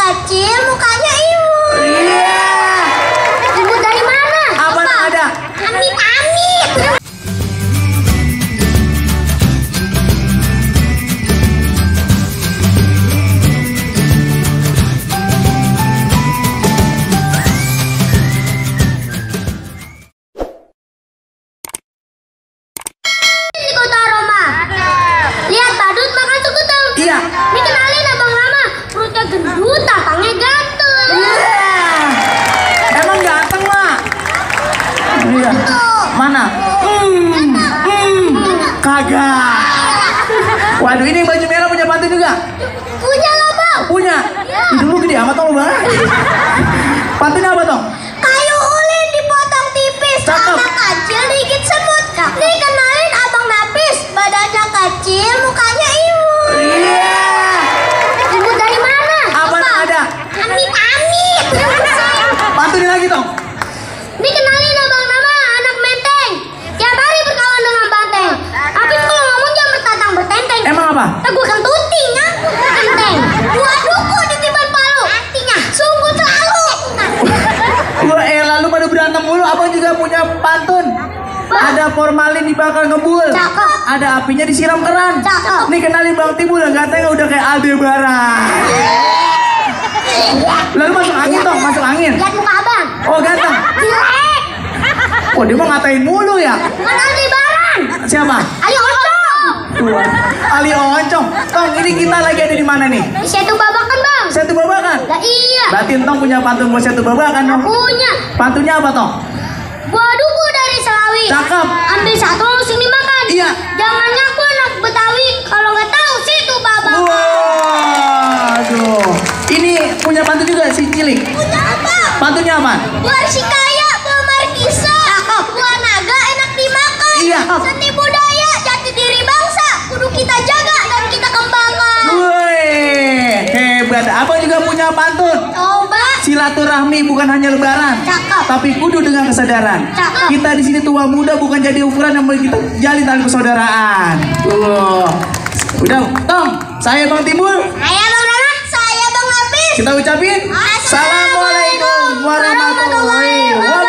kecil, mukanya imut. Iya. Imut dari mana? Apa ada? Amit-amit. Di kota Roma. Lihat badut makan sekutu. Iya. Dikenalin abang Rama, perutnya gendut, tatangnya ganteng. Emang ganteng, Mak? Iya. Mana? Kagak. Waduh, ini baju merah punya pantun juga? Punya lo bang? Punya. Ih, dulu gede amat tau banget. Pantunnya apa dong? Kayu ulin dipotong tipis, Cakep. anak kecil digigit semut. Dikenalin abang Napis, badannya kecil, mukanya imut. Iya. Imut dari mana? Apa ada? Amit-amit. Pantunnya lagi dong. Dikenalin abang Nama, anak menteng. Tiap hari berkawan dengan banteng. Tapi kalau ngomong jangan bertatang bertenteng. Emang apa? Teguh kentuting ya, kenteng. Dua duku ditiban palu. Artinya sungguh selalu. Lalu pada berantem mulu. Abang juga punya pantun. Ada formalin dibakar ngebul. Cakep. Ada apinya disiram keran. Cakep. Nih kenalin Bang Timbul yang katanya udah kayak Aldebaran. Lalu masuk angin dong, masuk angin. Lihat muka abang. Oh ganteng. Jelek. Oh dia mau ngatain mulu ya. Mana Aldebaran? Siapa? Ayo Oncom. Ali Oncom. Tong ini kita lagi ada di mana nih? Di Setu Babakan bang. Satu babakan. Lah iya. Berarti Tong punya pantun buat satu babakan dong. Punya. Pantunnya apa Tong? Buah duku dari Selawi. Cakep. Ambil satu langsung dimakan. Iya. Jangan ngaku anak Betawi. Kalau nggak tahu situ Babakan. Waduh. Ini punya pantun juga si Cilik. Punya apa? Pantunnya apa? Buah si kaya, buah markisa. Buah naga enak dimakan. Iya. Seni budaya, jati diri bangsa. Kudu kita jaga dan kita kembangkan. Woi, hebat. Abang juga punya pantun. Coba. Silaturahmi bukan hanya lebaran, Cakep. tapi kudu dengan kesadaran. Cakep. Kita di sini tua muda bukan jadi ukuran yang boleh kita jalin tali persaudaraan. Udah, Tong. Saya Bang Timbul. Saya Bang Nana, saya Bang Napis. Kita ucapin Assalamualaikum Assalamualaikum warahmatullahi wabarakatuh.